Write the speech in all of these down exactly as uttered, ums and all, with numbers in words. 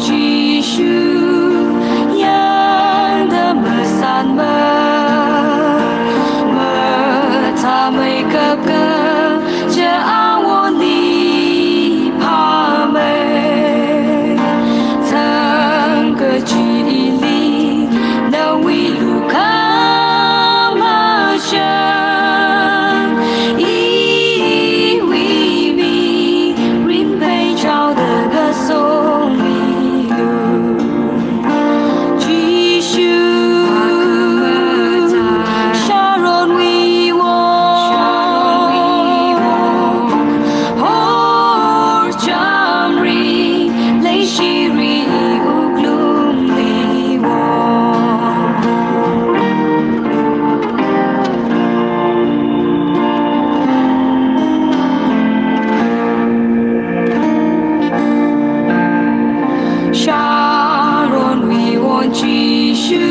Jishu yangda masanma, mathāmeikap kaja awon li phāmei. Thang kachili nawui lukhamashan, iwui mirin pheichaoda kasongmilu. Jishu, Sharonwui wong, horchamri leishiri wuklungli wong. Sharonwui wong Jishu,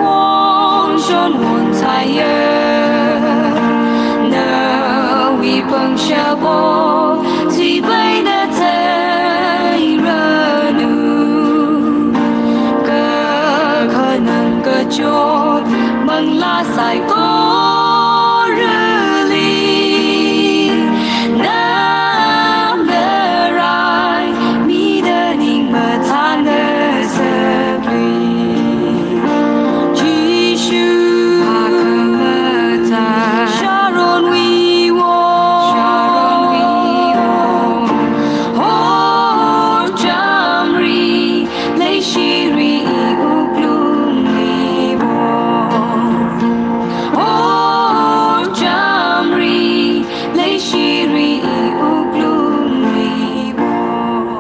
wongshon wongthaiya, nawui pangshap o, zipaida theiranu. Kakhanang kachot manglā saikorali, nana raimida ning mathāngasakli. Jishu, Sharonwui wong, horchamri leishiri wuklungli wong. Horchamri leishiri wuklungli wong.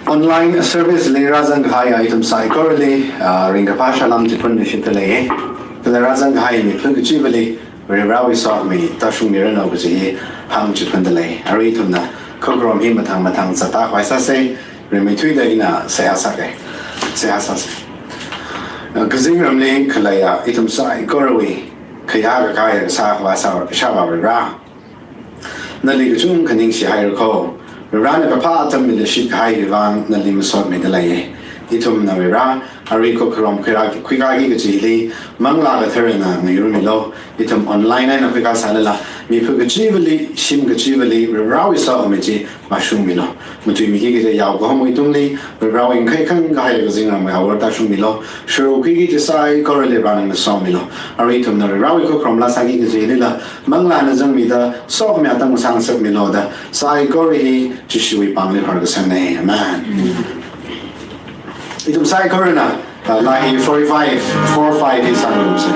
Online service li rāzang kahai ithum saikorali, ah, ringkaphā salām chiphun nishitda lei. Kala rāzang kahai miphu kachivali, Varivarāwui sokhami tāshungmiranu kaji hi hāngchiphunda lei. Arui ithumna khokharum hi mathang mathang zatta khavai sāsa, rimeithuida ina seihā sāka. Seihā sāsa. Ah, kazingramli khaleiya ithum saikorawui khayā kakā ya kasā khavā sā, Ishāvā Varivarā, nali kachungkha ningshi haira kho. Varivarāna kaphā atam mili shitkahai hi vang nali masotmida lei. Ithumna Varivarā, arui khokharum khuirā, khuikāki kachili, Manglā Katharana ngayurmilu. Ithum online eina khuikā sālala, miphu kachivali, shim kachivali, Varivarāwui sokhami chi vāshungmilu. Matuimiki kaji yao kahomwui tungli, Varivarāwui ngakhaikang kahai kazingramwui awor tāshungmilu. Shurukhuiki kaji saikorali Varivarāna somilu. Arui ithumna Varivarāwui khokharum laa sāki kajilila, Manglāna zangmida, sokhami atam sāngasakmilu da, saikora hi Jishuwui pāngli horkasangna. Amen. Ithum saikorana, uh, laa hi forty-five, four five hi sāngarumsa.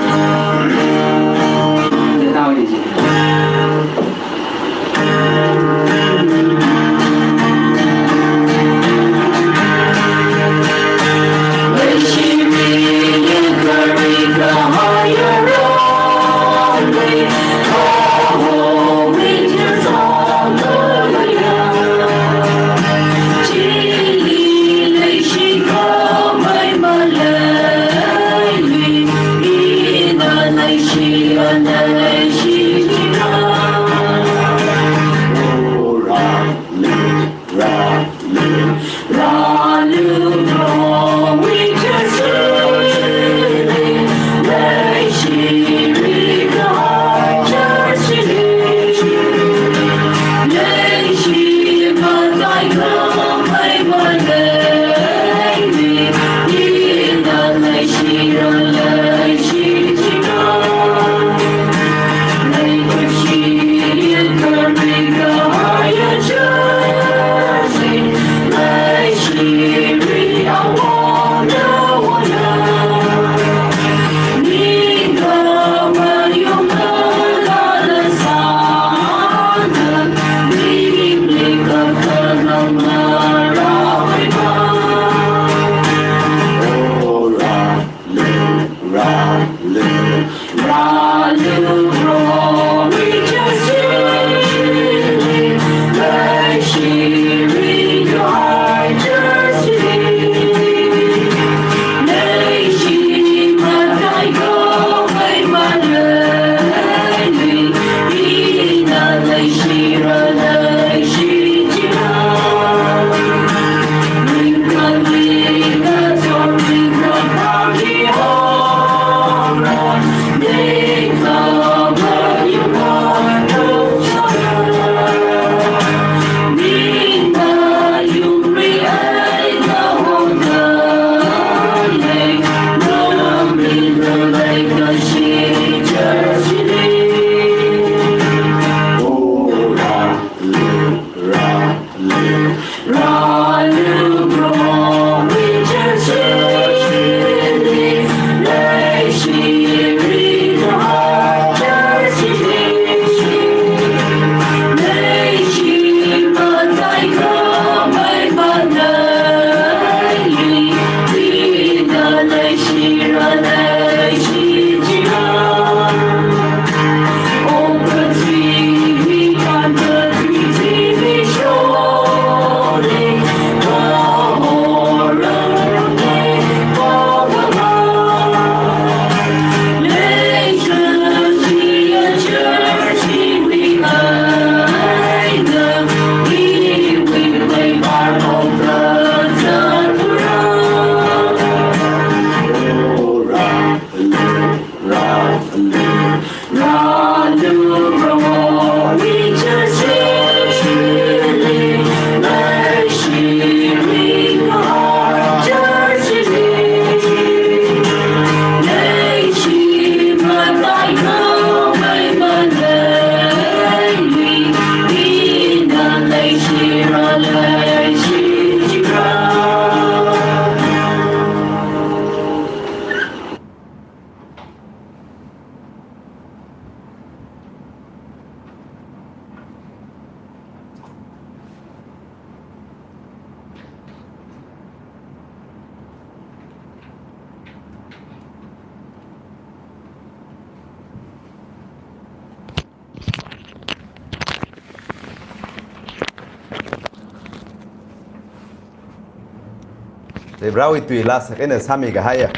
Varivarāwui tui laa sākahai eina sāmikahaiya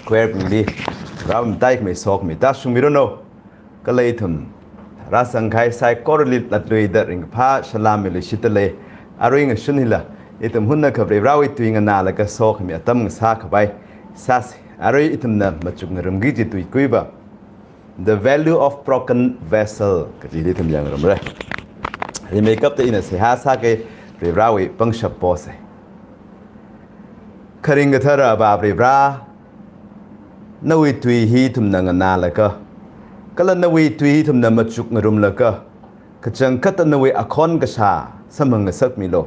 choir bingli Varivara mataimei sokhami tāshungmiranu. Kala ithum rāzangkahai saikorali latluida ringkaphā salām miluishitta lei. Arui ngashun hila ithum hunakha Varivarāwui tui nganālaga sokhami atam ngasākhavai sāsa. Arui ithumna machuk ngarumki kaji tuikuiva The Value of Broken Vessel kaji ithum yangngarumra. Rimeikapta ina seihā sākahai Varivarāwui pangshap posa. Kharing kathara Avā Varivarā, nawui tui hi ithumna nganālaga, kala nawui tui hi ithumna machuk ngarumlaga, kachangkhatta nawui akhon kashā samphang ngasakmilu.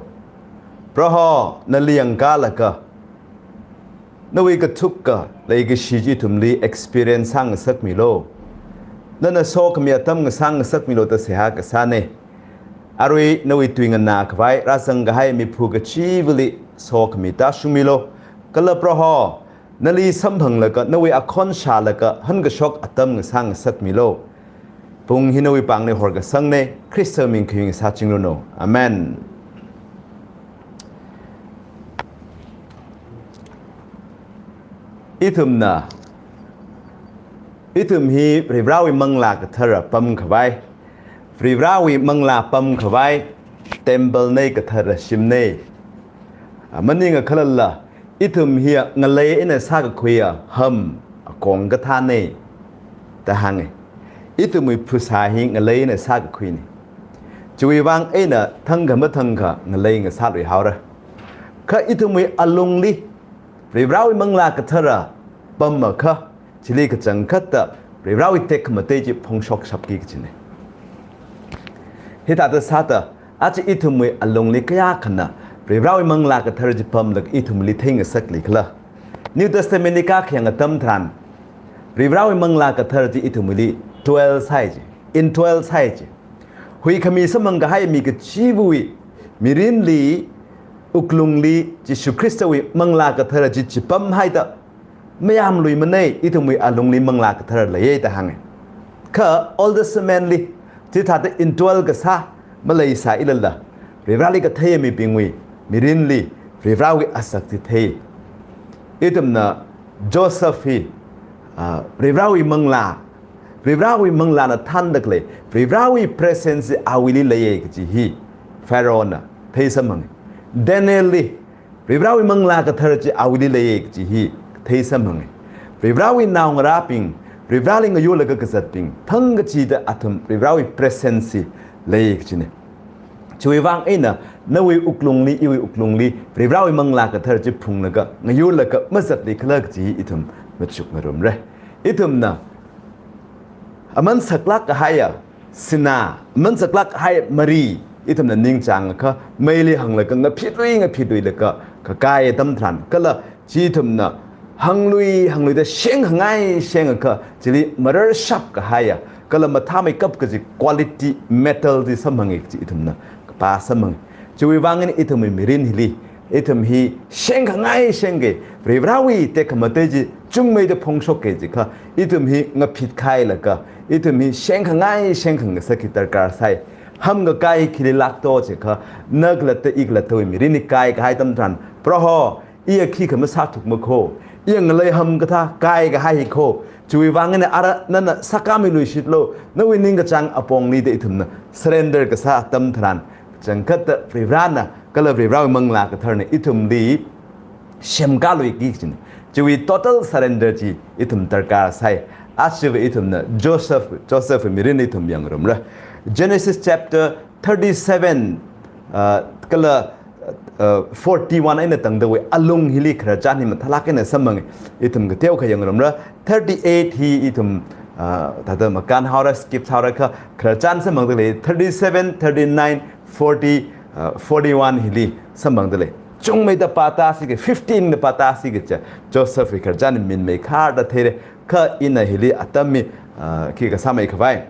Proho, nali yangkalaga, nawui kathuka leikashi chi ithumli experience sāngasakmilu. Nana sokhami atam ngasā ngasakmilu da seihā kasāna. Arui nawui tui nganākhavai rāzangkahai miphu kachivali sokhami tāshungmilu. Kala Proho, nali samphanglaga, nawui akhon shālaga, hankashok atam ngasā ngasakmilu. Pung hi nawui pāngli horkasangna, Khrista ming khayung sāchingranu. Amen. Ithumna, ithum hi Varivarāwui Manglā Kathara pamkhavai, Varivarāwui Manglā pamkhavai temple na, kathara shimna. A, maningakhalala, ithum hiya ngalei eina sākakhuiya ham akong kathāna da hānga. Ithumwui phasā hi ngalei eina sākakhuina. Chiwui vang eina thangkha mathangkha ngalei ngasāluihaora. Kha ithumwui alungli Varivarāwui Manglā Kathara pamakha, chili kachangkhatta Varivarāwui tekhamatei chi phongshokshapki kajina. Hithāda sāda, aja ithumwui alungli kayākhana Varivarāwui Manglā Kathara chi pamlaga ithumli theingasaklikhala? New Testament li kakhayang atam tharan, Varivarāwui Manglā Kathara chi ithumli dwell sāi ji, indwell sāi ji. Huikhami samphangkahai mi kachivawui mirinli, wuklungli, Jishu Khristawui Manglā Kathara chi chipamhaida mayamluimana, ithumwui alungli Manglā Kathara leiya da hānga. Kha Old Testament li chithāda indwell kasā maleisāilala, Varivarali kathei mibingwui mirinli Varivarawui asakti thei. Ithumna Joseph hi, ah, Varivarawui manglā, Varivarawui manglāna thānda khalei, Varivarawui presence awuili leiya kaji hi Pharaohna theisamphanga. Danielli Varivarawui Manglā Kathar chi awuili leiya kaji hi theisamphanga. Varivarawui naongarābing, Varivarali ngayurlaga kazatbing, thangkachida athum Varivarawui presence hi leiya kajina. Chiwui vang eina nawui wuklungli, iwui wuklungli Varivarawui Manglā Kathar chi phunglaga, ngayurlaga mazatlikhala kaji hi ithum machukngarumra. Ithumna aman saklāk kahaiya sinā, aman saklāk kahai mari ithumna ningchāngakha, meili hānglaga ngaphitlui ngaphitlui laga kakai atam tharan, kala chi ithumna hānglui hāngluida shengkhangai shengakha, chili mararshap kahaiya, kala mathāmeikap kaji quality metal chi samphanga kaji ithumna kapā samphanga. Chiwui vang eina ithumwui mirin hili, ithum hi shengkhangai shengkei, Varivarawui tekhamatei chi chungmeida phongshokkei jiakha, ithum hi ngaphitkahailaga, ithum hi shengkhangai shengkhangasak hi darkar sai. Hamkakai khili lākto jiakha, na khalatta i khalattawui mirin hi kaikahai atam tharan, Proho, iya khikha masāthukma kho, iya ngalei hamkathā kaikahai hi kho, chiwui vang eina ara nana sākāmiluishitlu, nawui ningkachāng apongli da ithumna surrender kasā atam tharan, kachangkhatta Varivarana, kala Varivarawui Manglā Katharna ithumli semkāluiki kajina. Chiwui total surrender chi ithum darkar sai. Achiva ithumna Joseph, Joseph mirin ithum yangngarumra. Genesis chapter thirty-seven, uh, kala, uh, forty-one eina tangdawui alung hili khararchan hi mathālāk eina samphanga. Ithum kateokha yangngarumra. Thirty-eight hi ithum, uh, thāda makānhaora, skip sāhaora kha, khararchan samphangda lei. Thirty-seven, thirty-nine, forty, uh, forty-one hili samphangda lei. Chungmeida pātāsi kaji, fifteen da pātāsi kaji, Joseph hi khararchan minmeikharda theira. Kha ina hili atam hi, uh, khikha sāmeikhavai,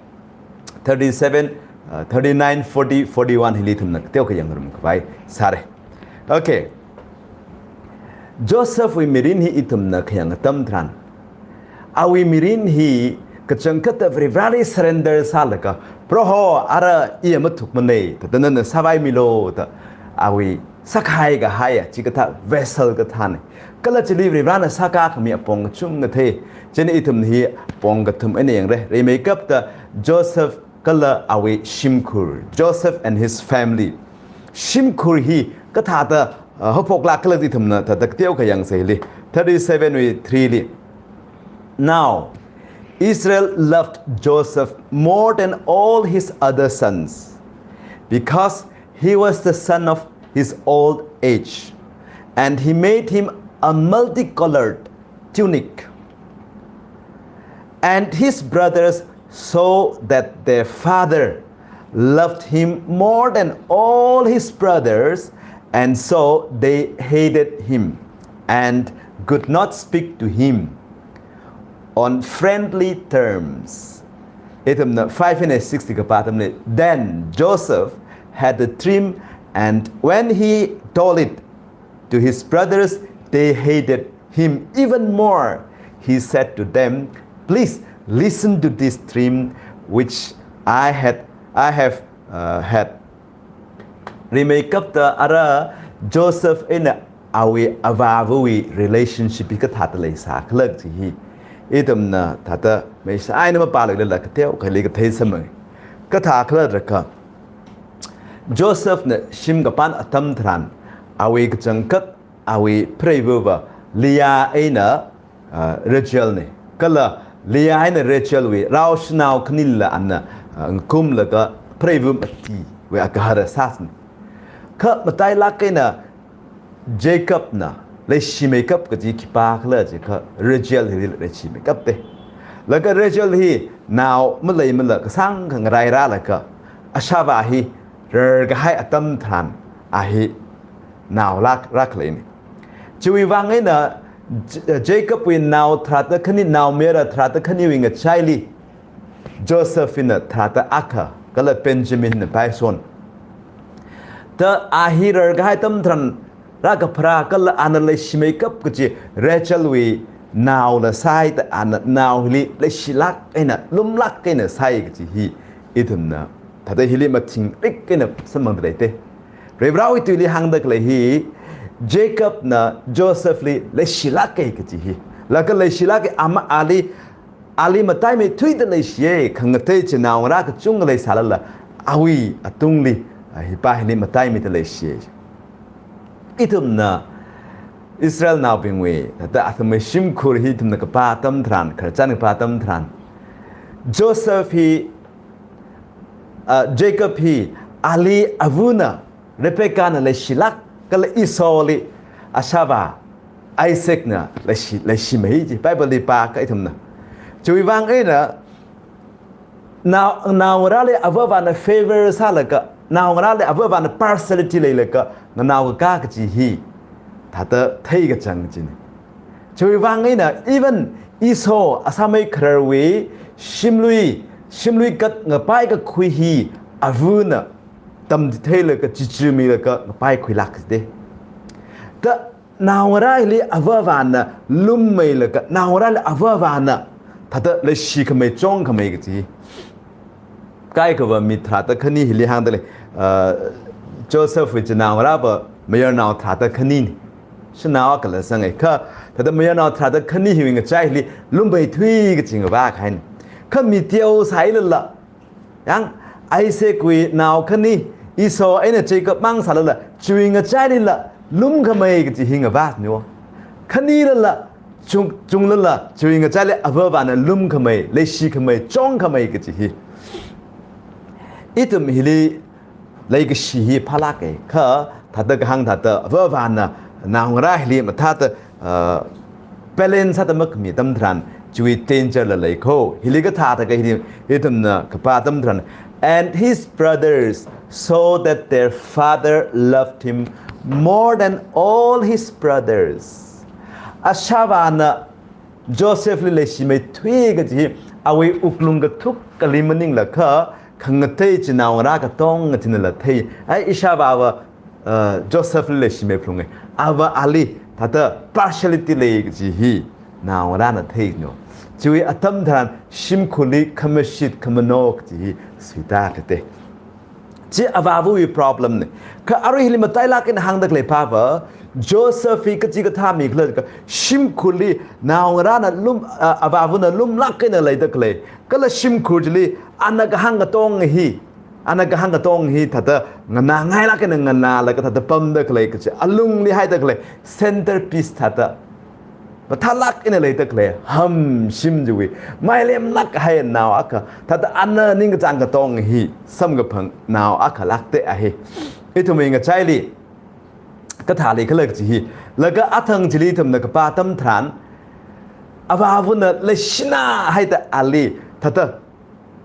thirty-seven, uh, thirty-nine, forty, forty-one hili ithumna kateokha yangngarumkhavai sāra. Okay. Josephwui mirin hi ithumna khayang atam tharan, awui mirin hi kachangkhatta Varivarali surrender sālaga, Proho, ara iya mathukmana, thāda nana sāpaimilu da, awui sākahai kahaiya chikathā vessel kathāna. Kala chili Varivarana sākā khami apong kachungkha thei. Chieina ithum hi apong kathum eina yangra. Rimeikapta Joseph kala awui shimkhur, Joseph and his family. Shimkhur hi kathāda, uh, haophoklākkhala ithumna thāda kateokha yangsa hili. Thirty-seven wui three li. Now, Israel loved Joseph more than all his other sons, because he was the son of his old age, and he made him a multicolored tunic. And his brothers saw that their father loved him more than all his brothers, and so they hated him and could not speak to him on friendly terms. Ithumna five and six li kapā atamli, then Joseph had a dream, and when he told it to his brothers, they hated him even more. He said to them, "Please listen to this dream which I had, I have, uh, had." Rimeikapta ara Joseph eina awui avāvawui relationship hi kathāda leisākhala kaji hi ithumna thāda maisa eina mapāluilala kateokhali kathei samphanga. Kathākhala jiakha, Josephna shim kapān atam tharan, awui kachangkhat, awui preiva̱va Leah eina, ah, Rachelna. Kala Leah eina Rachelwui raoshanao khanila ana, ah, ngakumlaga preiva̱ matiwui agahara sāsāna. Kha matailāk eina Jacobna leishimeikap kaji khipākhala jiakha Rachel hili leishimeikapta. Laga Rachel hi nao maleimala kasāngkha ngarairālaga ashāvā hi rarkahai atam tharan a hi naolāk rākhaleina. Chiwui vang eina J-, Jacobwui nao tharāda khani, naomayara tharāda khaniwui ngachaili Joseph hina tharāda akha, kala Benjamin hina paison. Da a hi rarkahai atam tharan rākapharā kala ana leishimeikap kaji Rachelwui naola sāi da ana nao hili leishilāk eina, lumlāk eina sāi kaji hi ithumna thāda hili mathingrik eina samphangda leite. Varivarawui tuili hāngda khalei hi, Jacobna Josephli leishilāka kaji hi. Laga leishilāka, ama ali, ali mataimeithuida leishiya, khangatei chinaongarā kachungkha leisālala, awui atungli, ah, hipa hili mataimeida leishiya. Ithumna Israelnaobingwui, thāda athumwui shimkhur hi ithumna kapā atam tharan, khararchan kapā atam tharan, Joseph hi, ah, Jacob hi, ali avana, Rebecca na leishilāk, kala Esau li, ashāvā Isaac na leishi, leishimei ji, Bible li pākha ithumna. Chiwui vang eina, nao, naongarāli avāvana favor sālaga, naongarāli avāvana partiality leilaga, nganao kakā kaji hi, thāda theikachang jina. Chiwui vang eina, even Esau, asāmei khararwui, shimlui, shimlui kat ngapai kakhui hi, avana, tamchitheilaga, chichimilaga, ngapai khuilāk jide. Da naongarāli avāvana lummeilaga, naongarāli avāvana, thāda leishikhamei, chongkhamei kaji. Kaikhava mi tharāda khani hili hāngda lei, ah, Josephwui chinaongarāva mayarnao tharāda khanina. Shanao akhala sāngai kha, thāda mayarnao tharāda khani hiwui ngachaili lummeithui kaji ngavā kahaina. Kha mi teo sālala, yang, Isaacwui nao khani, Esau eina Jacob mang sālala, chiwui ngachailila lumkhamei kaji hi ngavāna. Khanilala, chung, chunglala, chiwui ngachaili avāvana lumkhamei, leishikhamei, chongkhamei kaji hi. Ithum hili leikashi hi phālāka, kha thāda kahāng thāda avāvana naongarā hili mathāda, ah, balance sāda makhami atam tharan, chiwui danger la lei kho. Hili kathāda ka hili, ithumna kapā atam tharan, "And his brothers saw that their father loved him more than all his brothers." Ashāvāna Josephli leishimeithui kaji hi, awui wuklung kathuk kali maningla kha, khangatei chinaongarā katonga chinala thei. Ai, ishāvāva, uh, Josephli leishimei phalunga. Ava ali, thāda partiality lei kaji hi, naongarāna theina. Chiwui atam tharan, shimkhurli khamashit khamano kaji hi, suitākate. Chi avāvawui problem na. Kha arui hili matailāk eina hāngda khalei pava, Joseph hi kachikathā mi khala kha, shimkhurli naongarāna lum, ah, avāvana lumlāk eina leida khalei. Kala shimkhur chili, ana kahāng katonga hi, ana kahāng katonga hi, thāda nganāngailāk eina nganālaga thāda pamda khalei kaji, alungli haida khalei, centerpiece thāda. Mathālāk eina leida khalei, hamshim chiwui, mailemlāk kahai nao akha, thāda ana ningkachāng katonga hi, samkaphang nao akhalākte ahi. Ithumwui ngachaili, kathāli khala kaji hi, laga athang chili ithumna kapā atam tharan, avāvana leishina haida ali, thāda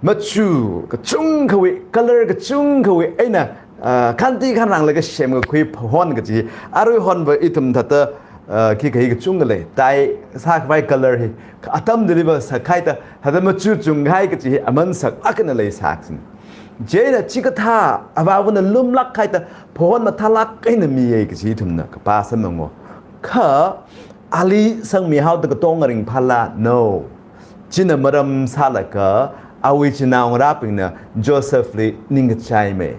machu kachungkhawui, color kachungkhawui eina, ah, khanti khanranglaga semkakhui phahon kaji, arui honva ithum thāda, ah, khikha hi kachungkha lei, dye sākhavai color hi, atam chiliva sākhaida, thāda machu chunghai kaji hi, aman saklāk eina leisāsai. Chieina chikathā, avāvana lumlāk haida, phahon mathālāk eina miya kaji ithumna kapā samphango. Kha, ali sangmihaoda katonga ringphāla, no. China maram sālaga, awui chinaongarābingna Josephli ningkachaimei,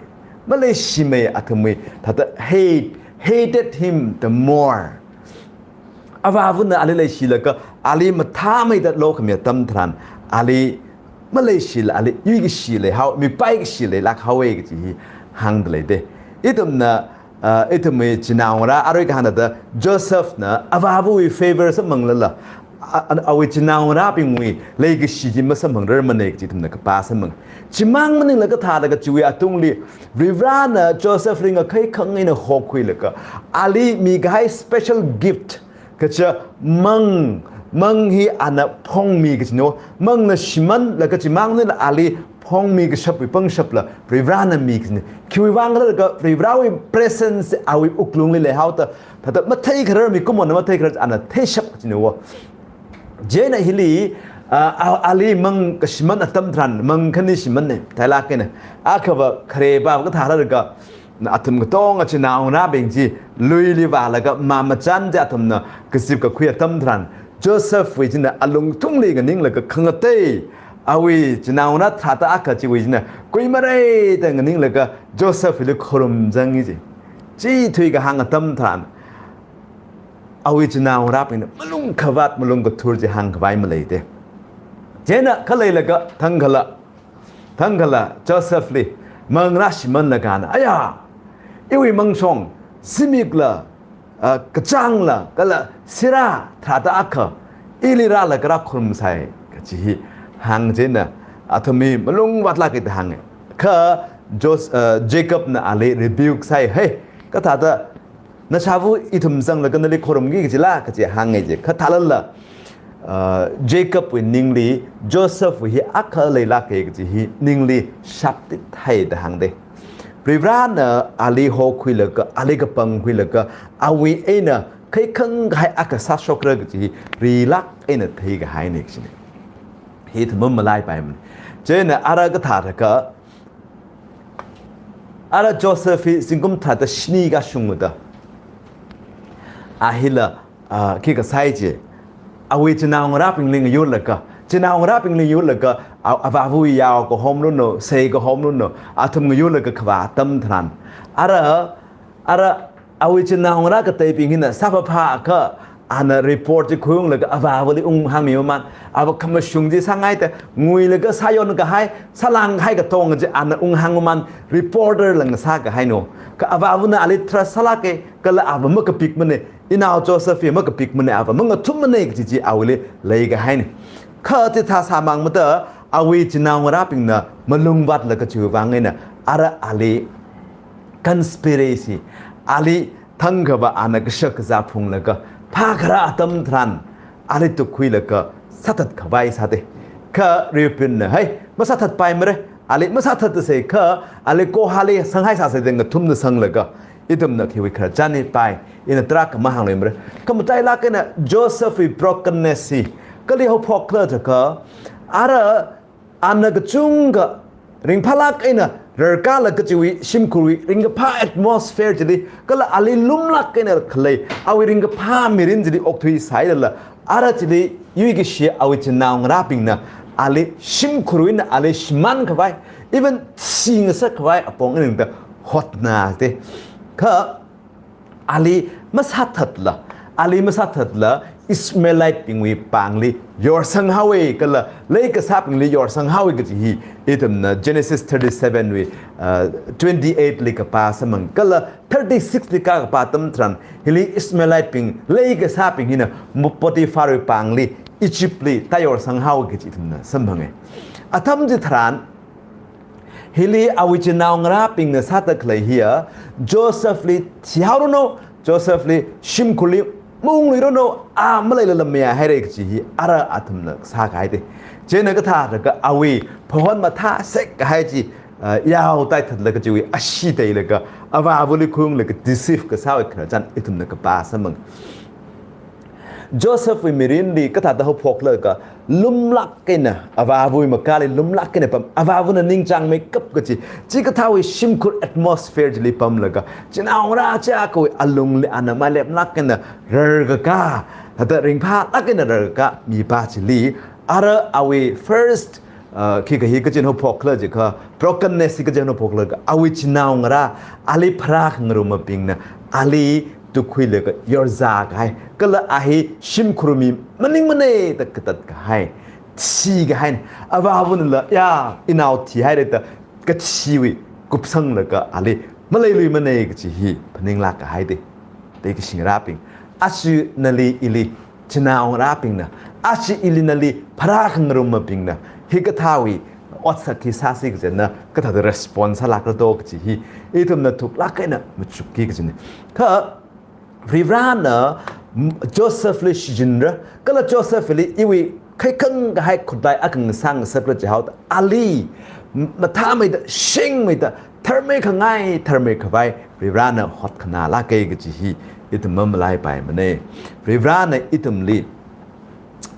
maleishimei athumwui, thāda hate, hated him the more. Avāvana ali leishilaga, ali mathāmeida lokhami atam tharan, ali maleishila, ali yuikashi leihao, mipaikashi leilāk haowa kaji hi hāngda leide. Ithumna, ah, ithumwui chinaongarā, arui kahāng thāda, Josephna avāvawui favor samphanglala, a, a, awui chinaongarābingwui leikashi chi masamphangrarmana kaji ithumna kapā samphang. Chimang maningla kathālaga chiwui atungli, Varivarana Josephli ngakhai khangaina hokhuilaga, ali mikahai special gift, kaja mang, mang hi ana phongmi kajina, mangna shimānlaga chimang maningla ali phongmi kashapwui pangshapla, Varivarana mi kajina. Khiwui vang khala laga Varivarawui presence awui wuklungli leihaoda, thāda matheikharar mikumona matheikharar ana theishap kajina. Chieina hili, ah, a-, ali mang kashimān atam tharan, mang khani shimānna, thailāk eina. Akhava khare pava kathā khala laga, na athum katonga chinaongarābing chi, luili vālaga mamachan chi athumna kazip kakhui atam tharan, Josephwui china alungthungli nganinglaga khangatei, awui chinaongarā tharāda akha chiwui china, kuimareida nganinglaga Josephwuili khorumzanga ji. chi thuikahāng atam tharan, awui chinaongarābingna malung khavāt, malung kathur chi hāngkhavai maleite. Chieina khaleilaga thangkhala, thangkhala Josephli mangarā shimānlaga ana, aya, iwui mangshong, zimikla, ah, kachāngla, kala sirā tharāda akha, ili rālaga rākhorumsai, kachi hi hāng chieina, athum hi malung vātlāka da hānge. Kha Jos-, ah, Jacobna ali rebuke sāi, "Hei, kathāda nashāva ithum zanglaga nali khorumki kachila?" kachi hānge je. Kha thālala, ah, Jacobwui ningli Josephwui hi akha leilāka kachi hi ningli shaptit haida hāngde. Varivarana ali hokhuilaga, ali kapangkhuilaga, awui eina khaikhang kahai akha sāshokra kachi hi rilāk eina theikahaine kachine. Hi ithum mamalaipaimane. Chieina ara kathāda ka, ara Joseph hi zingkum tharāda shini kashungda, a hila, ah, khi kasāi je, awui chinaongarābingli ngayurlaga, chinaongarābingli ngayurlaga, a, avāvawui yao kahomluno, sei kahomluno, athum ngayurlaga khavā atam tharan, ara, ara awui chinaongarā kateibing hina sāphāphā akha, ana report chi khuiunglaga avāvali unghāngmi mamān, ava khamashung chi sāngaida, nguilaga sāyon kahai, sālāng kahai katonga chi ana unghāng mamān, reporter lang sākahaino. Kha avāvana ali trust sālāke, kala ava makapikmane, inao Joseph hi makapikmane, ava mangathummane kachi chi awuili leikahaine. Kha chithā sāmang mada, awui chinaongarābingna malung vātlaga chiwui vang eina, ara ali conspiracy, ali thangkhava ana kashak kazā phunglaga, phākharā atam tharan, ali tukkhuilaga sāthatkhavai sāde. Kha Reubenna, hei, masāthatpaimare, ali masāthattasei kha, ali kohali sanghaisāsei da ngathumna sanglaga, ithumna khiwui khararchan hi pai, ina tarākha mahāngluimare. Kha matailāk eina Josephwui brokenness hi kali haophokkhala jiakha, ara ana kachungkha ringphālāk eina rarkālaga chiwui shimkhurwui ringkaphā atmosphere chili, kala ali lumlāk eina khalei awui ringkaphā mirin chili okthuisālala, ara chili yuikashi awui chinaongarābingna ali shimkhurwui eina ali shimānkhavai, even thi ngasakkhavai apong eina da hotnade. Kha ali masāthatla, ali masāthatla Ishmaelitebingwui pāngli yorsanghaowe kala leikasābingli yorsanghaowe kachi hi ithumna Genesis thirty-seven wui, uh, twenty-eight li kapā samphang kala thirty-six li ka kapā atam tharan, hili Ishmaelitebing leikasābing hina Mo-, Potipharwui pāngli Egyptli tāyorsanghaowe kachi ithumna samphange. Atam chitharan, hili awui chinaongarābingna sāda khalei hiya, Josephli thihaoranu, Josephli shimkhurli maungluiranu, a maleilala mayāhaire kachi hi ara athumna sākahaide. Chieina kathāda ka awui phahon mathā sekkahai chi, ah, yaotaithatlaga chiwui ashee teilaga, avāvali khuiunglaga deceive kasāwui khararchan ithumna kapā samphang. Josephwui mirinli kathāda haophokkhala jiakha, lumlāk eina, avāvawui makali lumlāk eina pam, avāvana ningchāngmeikap kachi, chikathāwui shimkhur atmosphere chili pamlaga, chinaongarā chiakhawui alungli ana mailemlāk eina rarkakā, thāda ringphālāk eina rarkakā mipā chili, ara awui first, ah, khikha hi kachin haophokkhala jiakha, brokenness hi kachin haophokkhala jiakha, awui chinaongarā, ali pharākhangarumabingna ali tukkhuilaga yorzākahai, kala a hi shimkhur mi maningmane da katatkahai, thikahai, avāvanala, ya, inao thihaire da kathiwui kupsanglaga ali maleiluimane kachi hi phaninglāk kahaide. Leikashingarābing, aja nali ili chinaongarābingna, aja ili nali pharākhangarumabingna hikathāwui otsak hi sāsi kaje na kathāda response sālākra do kachi hi ithumna thuklāk eina machukki kajine. Kha Varivarana, m-, Josephli shichinra, kala Josephli iwui khaikhang kahai khutlai akha ngasā ngasakra jihaoda, ali m-, mathāmeida, shingmeida, tharmeikhangai, tharmeikhavai Varivarana hotkhanālāke kachi hi ithum mamalaipaimane. Varivarana ithumli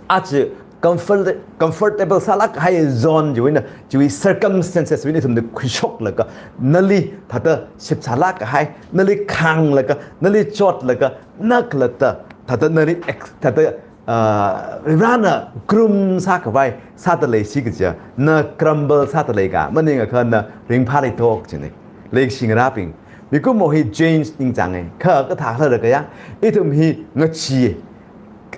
aja comfort-, comfortable sālāk kahai zone chiwui eina, chiwui circumstances wui eina ithumna khuishoklaga, nali thāda shipsālāk kahai, nali khānglaga, nali chotlaga, na khalatta, thāda nali ex-, thāda, ah, Varivarana groom sākhavai sāda leisi kaja, na crumble sāda leika, maningakha na ringphāli tok chine. Leikashingarābing, Mikumo hi change ningchānge. Kha kathā khala da kayang, ithum hi ngacheeye.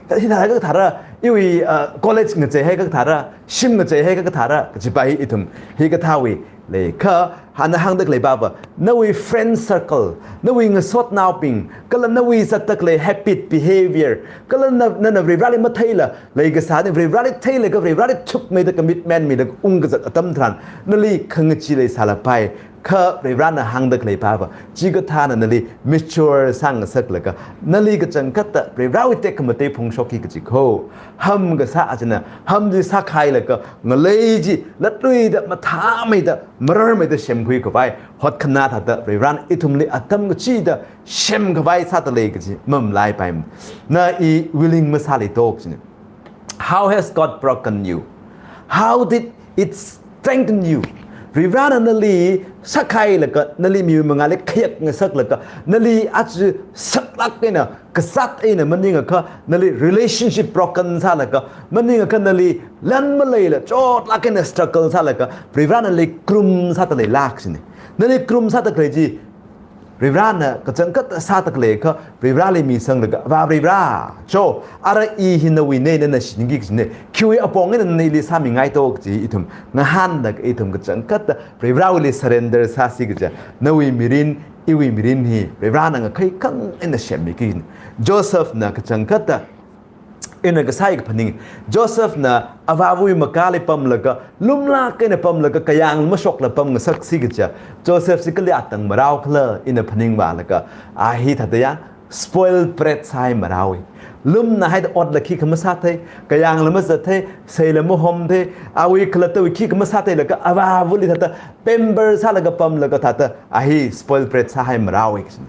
Hithā kathāra, iwui, uh, college ngacheihai kathāra, shim ngacheihai kathāra, kajipa hi ithum hi kathāwui lei. Kha ana hāngda khalei pava, nawui friend circle, nawui ngasotnaobing, kala nawui zatda khalei habit, behavior, kala na, nana Varivarali matheila leikasā, Varivarali theilaga Varivarali chukmeida commitment milaga ungkazat atam tharan, nali khangachee leisālapai. Kha Varivarana hāngda khalei pava, chikathāna nali mature sāngasaklaga, nali kachangkhatta Varivarawui tekhamatei phongshokki kaji kho. Ham kasā china, ham chi sākhailaga, ngalei chi latluida, mathāmeida, mararmeida semkhui khavai hotkhanā thāda Varivarana ithumli atam kachida semkhavai sāda lei kaji mamalaipai. Na i willing masāli to kajina. How has God broken you? How did it strengthen you? Varivarana nali sākhailaga, nali miwui mangāli khayakngasaklaga, nali aja saklāk eina, kazāt eina maningakha, nali relationship broken sālaga, maningakha nali lan maleila chotlāk eina struggle sālaga, Varivarana nali krum sāda leilāk kajina. Nali krum sāda khalei chi, Varivarana kachangkhat sāda khalei kha, Varivarali misanglaga, Avā Varivara, cho, ara i hi nawuine, nana siningki kajine, khiwui apong eina nana ili sāmingai to kaji ithum ngahānlaga ithum kachangkhatta Varivarawuili surrender sāsi kaja, nawui mirin, iwui mirin hi Varivarana ngakhai kang eina semmiki. Josephna kachangkhatta ina kasā hi kaphaning. Josephna avāwui makali pamlaga, lumlāk eina pamlaga, kayāng mashoklaga pamngasaksi kaja, Joseph chi kali atang marao khala ina phaningvālaga, a hi thāda ya, spoiled brat sāhai maraowe. Lumna haida otla khikha masāthei, kayāngla mazathei, seila mahomthei, awui khalattawui khikha masātheilaga, avāwuili thāda pamper sālaga pamlaga thāda, a hi spoiled brat sāhai maraowe kajina.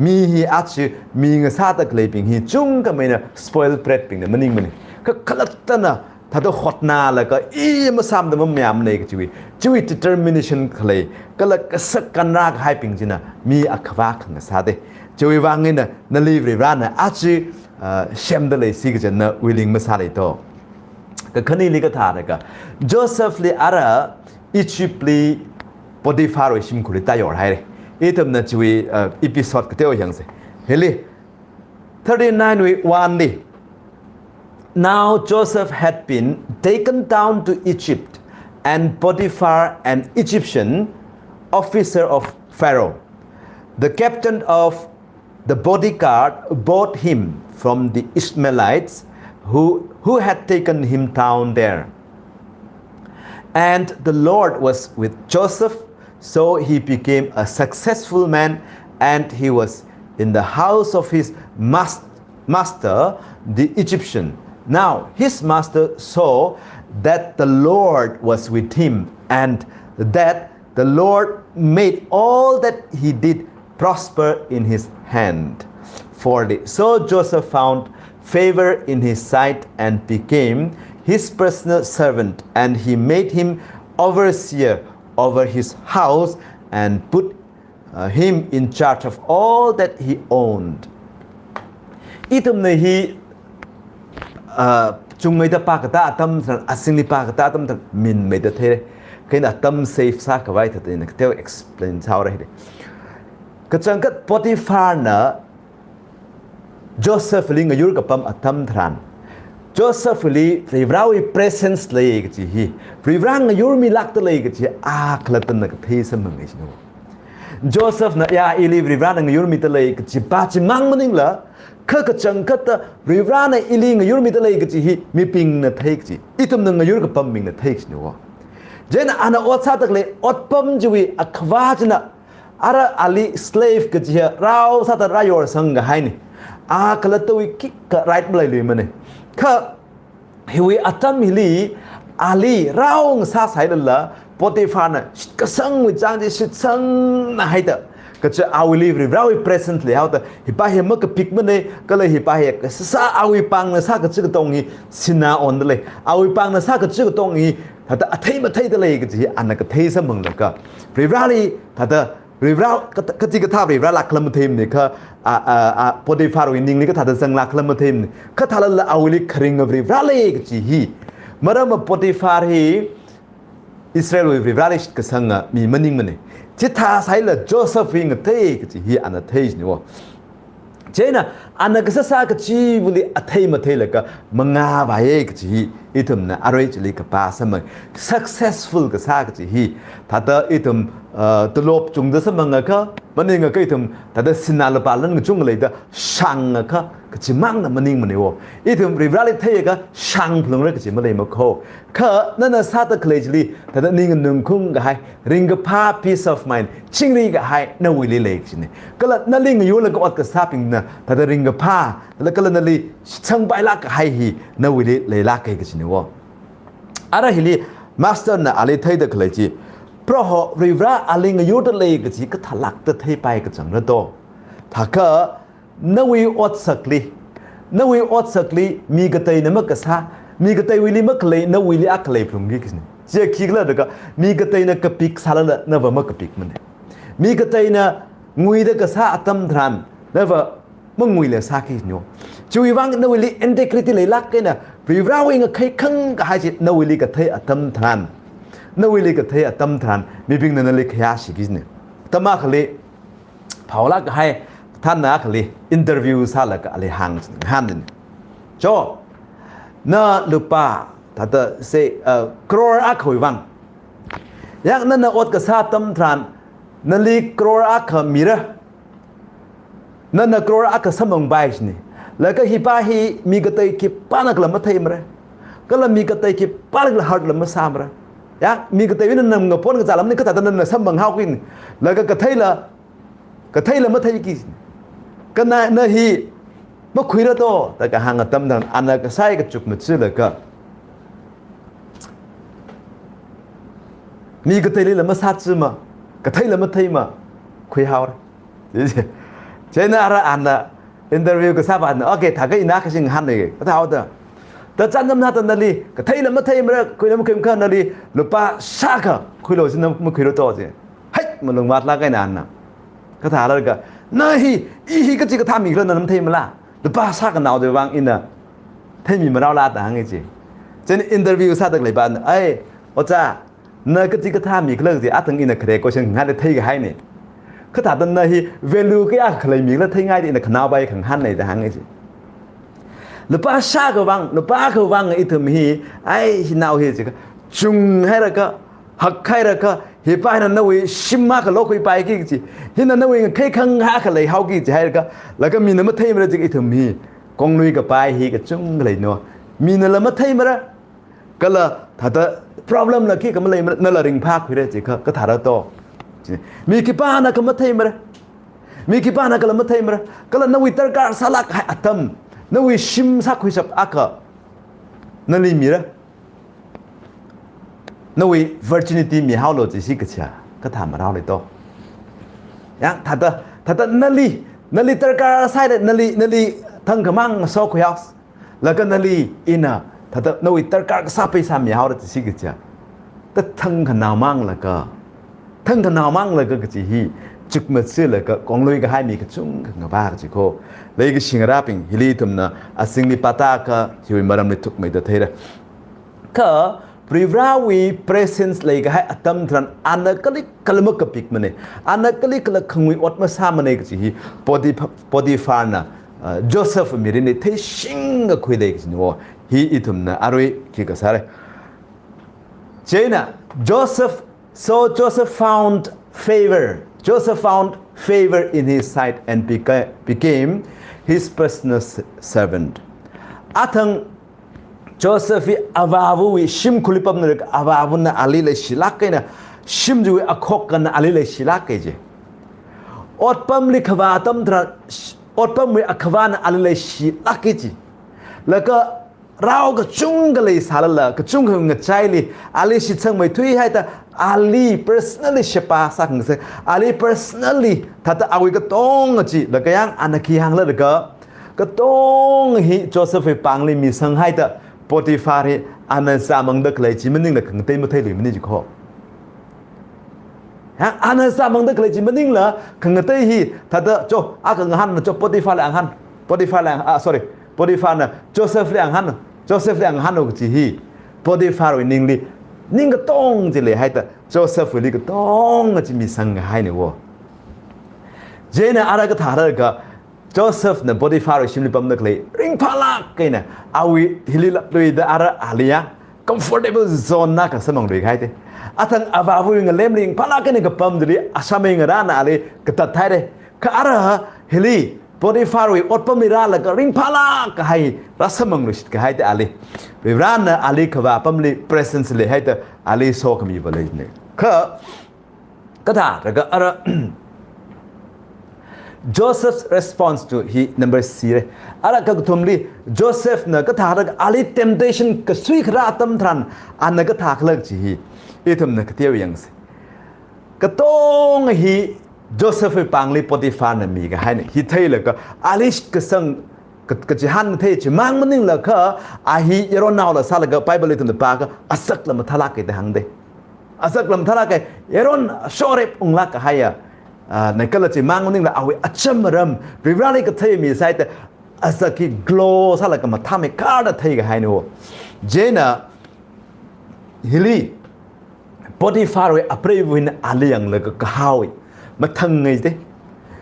Mi hi aja mi ngasāda khaleibing hi chungkhameina spoiled brat bingna maningmane. Kha khalattana thāda hotnālaga i masāmada mamayāmane kajiwui, chiwui determination khalei, kala kasak kanra kahaibing china mi akhavā khangasāde. Chiwui vang eina nali Varivarana aja, ah, semda leisi kaja na willing masāli to. Kakhaneli kathālaga, Josephli ara Egyptli Potipharwui shimkhurli tāyorhaire. Ithumna chiwui, uh, episode kateo yangse. Hili, thirty-nine wui one li. Now Joseph had been taken down to Egypt, and Potiphar, an Egyptian officer of Pharaoh, the captain of the bodyguard, bought him from the Ishmaelites who, who had taken him down there. And the Lord was with Joseph, so he became a successful man, and he was in the house of his mas-, master, the Egyptian. Now his master saw that the Lord was with him, and that the Lord made all that he did prosper in his hand. forty. So Joseph found favor in his sight and became his personal servant, and he made him overseer over his house and put, uh, him in charge of all that he owned. Ithumna hi, uh, chungmeida pākatā atam tharan, azingli pākatā atam tharan, minmeida theire. Kha ina atam save sākhavai thāda ina kateo explain sāhaora hili. Kachangkhat Potipharna Josephli ngayur kapam atam tharan, Josephli Varivarawui presence lei kaji hi, Varivara ngayurmilākda lei kaji a khalattana kathei samphanga jina. Josephna, ya, ili Varivarana ngayurmida lei kajipa chimang maningla, kha kachangkhatta Varivarana ili ngayurmida lei kaji hi mibingna thei kaji, ithumna ngayur kapambingna thei kajina. Chieina ana ot sāda khalei otpam chiwui akhavā china, ara ali slave kaji hi rao sāda rāyorsang kahaine. A khalattawui khikha right maleiluimane. Kha hiwui atam hili ali rao ngasāsālala, Potipharna shitkasangwui chang chi shitsangna haida, kaja awuili Varivarawui presence leihaoda, hipa hi makapikmane, kala hipa hi kasāsā awui pāngna sā kachi katong hi sinā onda lei. Awui pāngna sā kachi katong hi thāda athei matheida lei kaji hi ana kathei samphanglaga, Varivarali thāda Varivara, kat-, katikathā Varivaralāk khala matheimane kha, a, a, a, Potipharwui ningli kathāda zanglāk khala matheimane. Kha thālala awuili kharinga Varivara lei kaji hi. Maramva Potiphar hi Israelwui Varivarali shitkasanga mi maningmane. Chithāsālala Josephwui ngatei kachi hi ana thei jiniwo. Chieina ana kasāsā kachivali athei matheilaga mangāvāya kachi hi ithumna arui chili kapā sāmang. Successful kasā kachi hi, thāda ithum, uh, tolop chungda sāmangakha, maningakha ithum thāda sinā lupā lan kachungkha leida shāngakha kachimangna maningmaneiwo. Ithum Varivarāli theiakha shāngphalungra kachi maleimakho. Kha nana sāda khalei chili thāda ning nganungkhaung kahai, ringkaphā, peace of mind, chingri kahai nawuili lei kachina. Kala nali ngayurlaga ot kasābingna thāda ringkaphā, kala, kala nali shitsangpailāk kahai hi nawuili leilāka kachiniwo. Ara hili Masterna ali theida khalei chi, Proho Varivarā ali ngayurda lei kachi kathālākda theipai kachang rado. Thākha nawui otsakli, nawui otsakli mi kateina makasā, mi kateiwuili makhalei nawuili akha leiphalungki kachina. Chiya khikhala jiakha, mi kateina kapik sālala nava makapikmana. Mi kateina nguida kasā atam tharan nava manguila sāki kachiniwo. Chiwui vang nawuili integrity leilāk eina, Varivarāwui ngakhai khangkahai chi nawuili kathei atam tharan, nawuili kathei atam tharan, mibingna nali khayāshiki kachina. Atam akhali, phaolāk kahai, thānna akhali interview sālaga ali hāng, hāngna. Cho, na lupā, thāda say, uh, crore akhawui vang. Yang nana ot kasā atam tharan, nali crore akha mira. Nana crore akha samphangpai kachina. Laga hi pā hi mi katei khipānakhala matheimara. Kala mi katei khipānakhala hurt la masāmara. Yang mi kateiwui nana ngapon kachālam ni kathāda nana samphanghaoki kachina. Laga katheila, katheila matheiki kachina. Kha na, na hi makhuira to, da kahāng atam tharan ana kasai kachuk machilaga, mi kateilila masāchima, katheila matheima, khuihaora. Chieina ara ana interview kasāpana, okay, thākha ina kashi ngahānnei, kathāhaoda. Da chānjam sāda nali, katheila matheimara, khuila makhuimakha nali lupā shākha khuilu, china makhuira to chi. Hai, malung matlāk eina ana. Kathālaga, na hi, i hi kachikathā mikhala nana matheimala. Lupā shākhanao chiwui vang ina theimi marao la da hānga chi. Chieina interview sāda khalei pāna, ai, ojā, na kachikathā mikhala chi, athang ina khare question ngahānda theikahaina. Kathāda na hi value kayākha khalei mikhala theingaida ina khanaopai khangahānnei da hānga chi. Lupā shākha vang, lupā akha vang ithum hi, ai, hinao hi jiakha, chunghailaga, hakhailaga, hi pā hina nawui shim akha lokhuipaiki kachi, hina nawui ngakhai khangakha leihaoki kachi hailaga, laga mina matheimara jiakha ithum hi, konglui kapai hi kachungkha leino. Minala matheimara, kala thāda problem la khikha maleimara, nala ringphākhuira jiakha, kathāra to. Mi khipānakha matheimara. Mi khipānakhala matheimara. Kala nawui darkar sālāk kahai atam, nawui shim sākhuishap akha nali mira. Nawui virginity mihaolu jishi kachiya, kathā marao lei to. Yang thāda, thāda nali, nali darkar sāhaida, nali, nali thangkhamang sokhuihaosa. Laga nali ina, thāda nawui darkar kasā paisa mihaora jishi kachiya, da thangkhanao manglaga, thangkhanao manglaga kachi hi, chukmachilaga, konglui kahai mi kachungkha ngavā kachi kho. Leikashi ngarābing, hili ithumna, azingli pātākha, hiwui maramli thukmeida theira. Kha, Varivarāwui presence leikahai atam tharan, ana kalikhala makapikmana, ana kalikhala khangui ot masāmana kachi hi, Potiph-, Potipharna, uh, Joseph mirinli theishingkakhui lei kachiniwo, hi ithumna arui khikha sāra. Chieina, Joseph, so Joseph found favor. Joseph found favor in his sight and beca-, became his personal s-, servant. Athang Joseph hi avāva̱wui shimkhurli pamnarek, avāva̱na ali leishilāk eina, shim chiwui akhokkana ali leishilāka ji. Otpamli khavā atam tharan, otpamwui akhavāna ali leishilāka ji. Laga rao kachungkha leisālala, kachungkha ngachaili, ali shitsangmeithui haida, ali personally sheba sākhangasaka, ali personally thāda awui katonga chi, laga yang ana khi hānglaga, katonga hi Josephwui pāngli misang haida, Potiphar hi ana sāmangda khalei chi maningla khangatei matheiluimana ji kho. Ha, ana sāmangda khalei chi maningla khangatei hi, thāda cho, akha ngahānna cho, Potipharli ngahān, Potipharli, ah, sorry, Potipharna Josephli ngahān, Josephli ngahāno kachi hi, Potipharwui ningli ning katong chi leihaida, Josephwuili katong chi misanghaina wo. Chieina ara kathālaga Josephna Potipharwui shimli pamda khalei ringphālāk eina, awui hili latluida ara ali ya comfortable zone na kasamphangluihaite. Athang avāwui ngalemli ringphālāk eina kapam chili, ashamei ngarāna ali katathaire. Kha ara hili Potipharwui otpamli rālaga ringphālāk kahai rāsamphangluishitkahaite ali. Varena ali kavā apamli presence leihaida ali sokhami va leine. Kha kathālaga ara Joseph's response to hi number C re. Ara kakathumli Josephna kathālaga ali temptation kasui kharā atam tharan ana kathākhala chi hi ithumna kateo yangse. Katong hi Josephwui pāngli Potipharna mikahaina. Hi theilaga ali shitkasang ka-, kachihān thei chimang maningla kha, a hi yaronnaola sālaga Bible ithumna pākha azakla mathālāke da hāngde. Azakla mathālāke, yaron shorep unglāk kahaiya, ah, na kala chimang maningla awui acham aram, Varivarali kathei misāhaida, azak hi glow sālaga mathāmeikharda theikahaina wo. Chieina hili Potipharwui apreiva̱wui eina ali yanglaga kahaowa, mathang ngaite.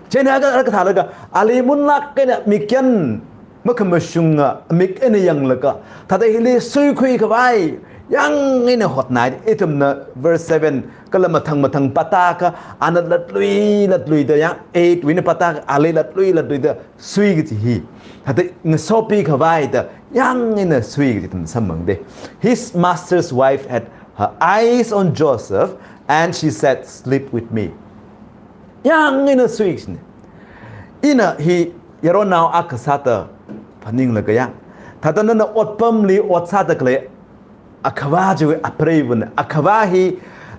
Chieina ka, kathālaga ali munlāk eina mikyan makhamashunga mik eina yanglaga, thāda hili suikhui khavai yāng eina hotnai. Ithumna verse seven kala mathang mathang pātakha, ana latlui latluida, yāng eight wui eina pātakha ali latlui latluida sui kachi hi, thāda ngasopi khavai da yāng eina sui kachi ithum samphangde. His master's wife had her eyes on Joseph and she said, "Sleep with me." Yāng eina sui kachine. Ina hi yaronnao akha sāda phaninglaga ya, thāda nana otpamli ot sāda khalei akhava chiwui apreiva̱na, akhava hi,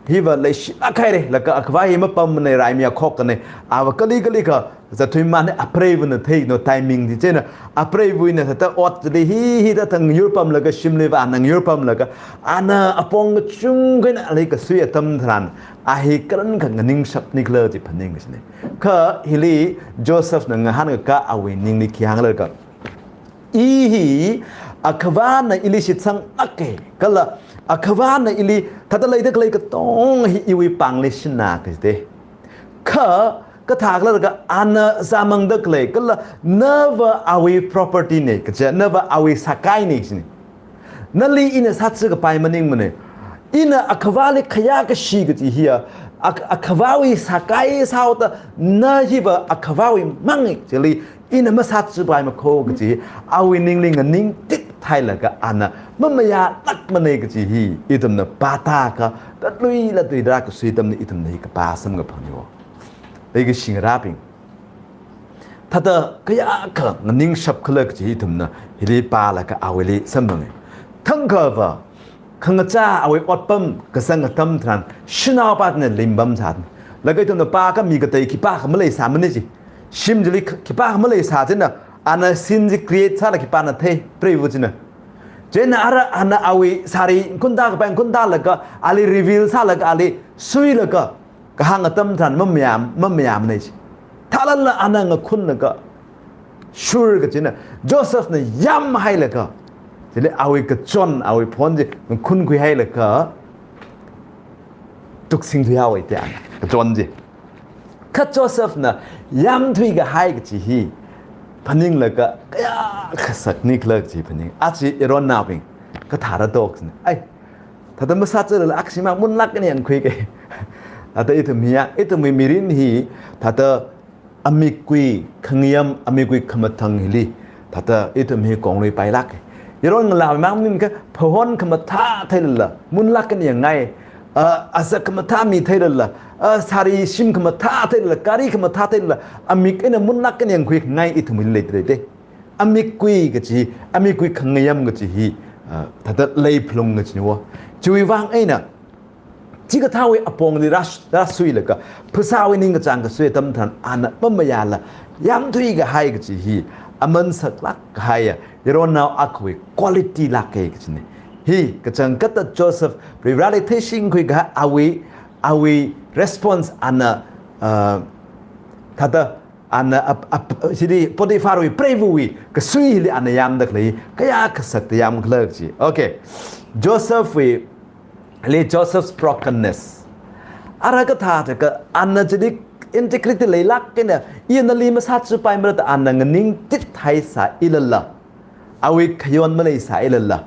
hiva leishilāk haire, laga akhava hi mapammanei, raimi akhokkhanei, ava kali kali kha zatthuimanei, apreiva̱na theino timing di. Chieina apreiva̱wui eina thāda ot chili hi, hithāda ngayur pamlaga, shimli vāna ngayur pamlaga, ana apong kachungkha eina ali kasui atam tharan, a hi karankha nganingshapnikhala chi phaning kachine. Kha hili Josephna ngahānkakā awui ningli khi hānglaga, I hi akhavana ili shitsanglāke, kala akhavana ili thāda leida khalei katong hi iwui pāngli shinna kaji de. Kha kathākhala laga ana zāmangda khalei, kala nava awui property nei kaja, nava awui sākainei kajine. Nali ina sāchikapai maningmanei. Ina akhavali khayā kashi kaji hiya, ak-, akhavawui sākai sāhaoda, na hiva akhavawui mangei, chili ina masāchipai makho kaji, awui ningli nganingtit thailaga ana mamayālākmanei kaji hi ithumna pātakha, latlui latluida kasui atamli ithumna hi kapā samkaphangniwo. Leikashi ngarābing, thāda kayākha nganingshapkhala kaji ithumna hili pālaga awuili samphangei. Thangkhava khangachā awui otpam kazang atam tharan shanaopana limpamsā. Laga ithumna pākha mi katei khipākha maleisāmanei ji. Shim chili khipākha maleisā china, ana scene chi create sālaga khipāna thei, preiva̱ china. Chieina ara ana awui sari ngakhunta kapai ngakhunta laga, ali reveal sālaga, ali suilaga kahāng atam tharan mamayā, mamayāmanei ji. Thālala ana ngakhunlaga, shur kachina, Josephna yamhailaga, chili awui kachon, awui phon chi ngakhunkhuihailaga, tuksing thuihaowei te ana, kachon chi. Kha Josephna yamthuikahai kaji hi phaninglaga kayākha saknikhala kaji phaning. Aja yaronnaobing, kathāra toksina. Ai, thāda masāchalala akshima munlāk eina yangkhuike. Thāda ithum hiya, ithumwui mirin hi, thāda amikwui khangayam, amikwui khamathang hili, thāda ithum hi kongluipailāke. Yaron ngalāwui mang maningakha, phahon khamathā theilala munlāk eina yangngai, a, azak khamathā mi theilala, a, sari shim khamathā theilala, gari khamathā theilala, amik eina munlāk eina yangkhuingai ithumwui leidalei te. Amikwui kaji, amikwui khangayam kaji hi, a, thāda leiphalung kajiniwo. Chiwui vang eina, chikathāwui apongli rā, rāsuilaga, phasāwui ningkachāng kasui atam tharan ana mamayāla, yamthuikahai kaji hi, aman saklāk kahaiya yaronnao akhawui qualitylāke kajinei. Hi kachangkhatta Joseph Varivarali theishingkhuikahai awui, awui response ana, a, thāda ana ap-, ap-, chili Potipharwui preiva̱wui kasui hili ana yamda khalei, kayākha sakta yamkhala kaji. Okay. Josephwui Hili Joseph's brokenness. Ara kathā taka ana chili integrity leilāk eina, ina nali masāchipaimara da ana nganingtit haisālala, awui khayon maleisālala,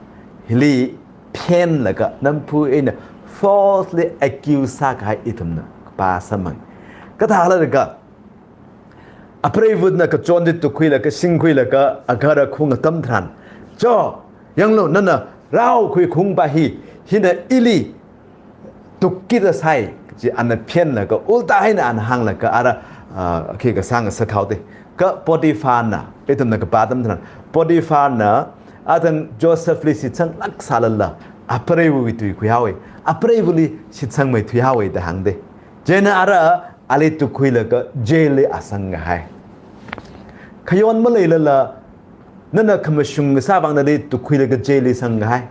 hili phenlaga nampu eina falsely accuse sākahai ithumna pāsāmang. Kathālala ka, apreivana kachon chi tukkhuilaga, shingkhuilaga, agahara khaung atam tharan, "Cho, yanglu, nana rao khuikhaungpa hi, hina ili tukki da sai," kaji ana phenlaga, ulta eina ana hānglaga, ara, ah, khi kasāng sākhaoda. Ka Potipharna, ithumna kapā atam tharan, Potipharna, athang Josephli shitsanglāk sālala, apreivawui tui khuihaowa, apreivali shitsangmeithuihaowa da hāngda. Chieina ara, ali tukkhuilaga jail li asangkahai. Khayon maleilala, nana khamashung kasā vang nali tukkhuilaga jail li sangkahai.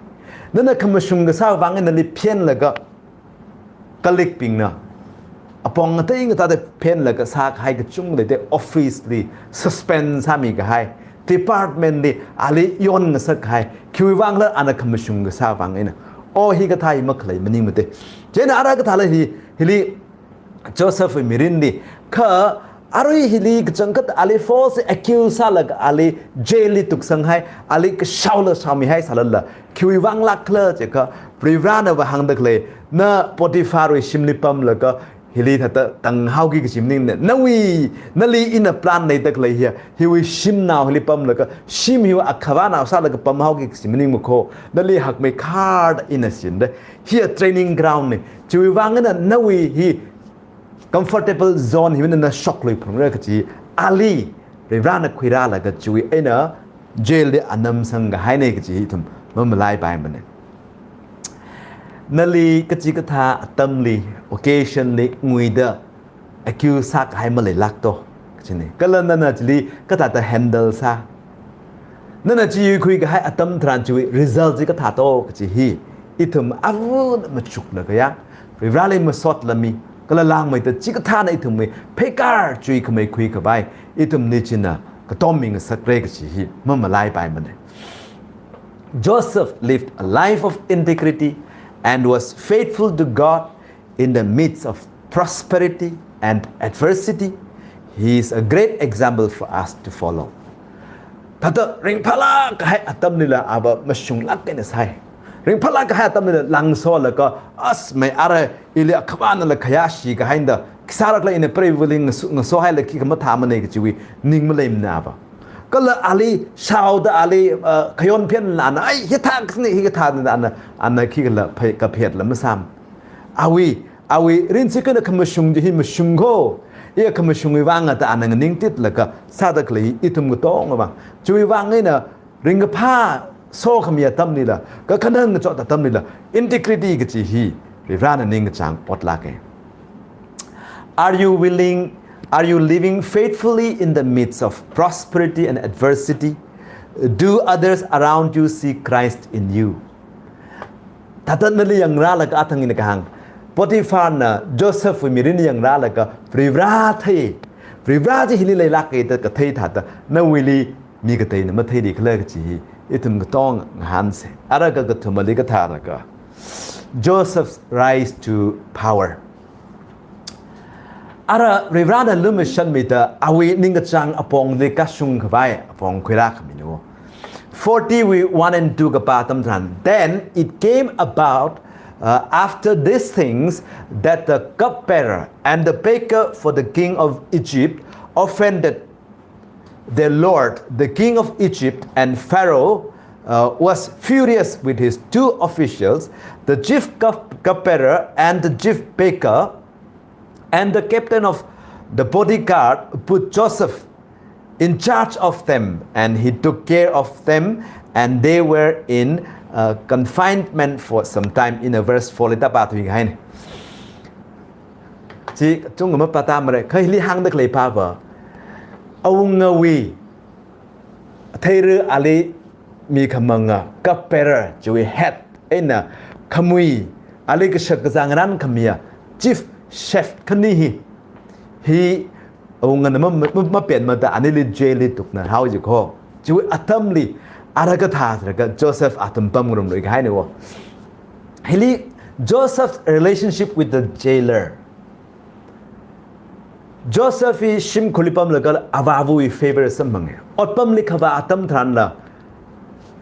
Nana khamashung kasā vang nali phenlaga, colleague bingna apong ngatei ngateida phenlaga sākahai kachungkha leida, office li suspend sāmikahai, department li ali yonngasakkahai, khiwui vangla ana khamashung kasā vang eina. O, hikathā hi makhalei maningmada. Chieina ara kathāla hi, hili Josephwui mirinli, kha arui hili kachangkhat ali false accuse sālaga ali jail li tuksanghai, ali kashaola shaomihaisālala, khiwui vanglākhala jiakha, Varivarana va hāngda khalei, na Potipharwui shimli pamlaga, hili thāda tanghaoki kaji maningmana, nawui, nali ina plan leida khalei hiya, hiwui shimnao hili pamlaga, shim hiwui akhavānao sālaga pamhaoki kaji maningmakho, nali hakmeikharda ina shinda. Hiya training ground na, chiwui vang eina nawui hi comfortable zone hiwui eina na shoklui phungra kaji, ali, Varivarana khuirālaga chiwui eina jail li anamsangkahaina kaji hi ithum mamalaipaimana. Nali kachikathā atamli, occasion li nguida accuse sākahai maleilākto, kajina. Kala nana chili kathāda handle sā, nana chi yuikhuikahai atam tharan chiwui result chi kathāto kaji hi ithum avana machuklaga ya, Varivarali masotla mi, kala langmeida chikathāna ithumwui pheikar chuikhamei khuikhavai ithumli china katom mingasakra kaji hi mamalaipaimana. Joseph lived a life of integrity and was faithful to God in the midst of prosperity and adversity. He is a great example for us to follow. Thāda ringphālāk kahai atamlila ava mashunglāk eina sai. Ringphālāk kahai atamlila langsolaga, as mai ara ili akhavānala khayāshi kahaina da, khisārakla ina preivali ngaso, ngasohaila khikha mathāmana kajiwui ning maleimana ava. Kala ali shaoda ali, uh, khayon phenla ana, ai, hithā kasāna, hikathāna ana, ana khikhala phai, kaphetla masām. Awui, awui rinchi kena khamashung chi hi mashungkho, iya khamashungwui vang da ana nganingtitlaga sāda khalei ithum katonga vang. Chiwui vang eina ringkaphā sokhami atamlila, kakhanang kachot atamlila, integrity kaji hi Varivarana ningkachāng otlāka. Are you willing, are you living faithfully in the midst of prosperity and adversity? Do others around you see Christ in you? Thāda nali yangrālaga athang ina kahāng, Potipharna Josephwui mirin yangrālaga Varivara thei, Varivara chi hili leilāka da kathei thāda, nawuili mi kateina matheili khala kaji hi ithum katonga ngahānsa. Ara kakathumali kathālaga, Joseph's rise to power. Ara Varivarana lumashanmida awui ningkachāng apongli kashung khavai apong khuirākhamina. Forty wui one and two kapā atam tharan, then it came about, uh, after these things, that the cupbearer and the baker for the king of Egypt offended their lord, the king of Egypt, and Pharaoh, uh, was furious with his two officials, the chief cup-, cupbearer and the chief baker, and the captain of the bodyguard put Joseph in charge of them, and he took care of them, and they were in, uh, confinement for some time. In a verse four li thāda pāthuikahaina. Chi chungkha mapātāmara, kha hili hāngda khalei pava, awungawui, theira ali mikhamanga, cupbearer, chiwui head eina khamui, ali kashak kazang rankhamiya chief chef khani hi, hi awungana ma, ma, ma, mapenmada anili jail li tuknahao jikho. Chiwui atamli ara kathā sālaga Joseph athum pamngarumluikahaina wo. Hili Joseph's relationship with the jailer. Joseph hi shimkhurli pamlaga avāva̱wui favor samphange. Otpamli kavā atam tharanla,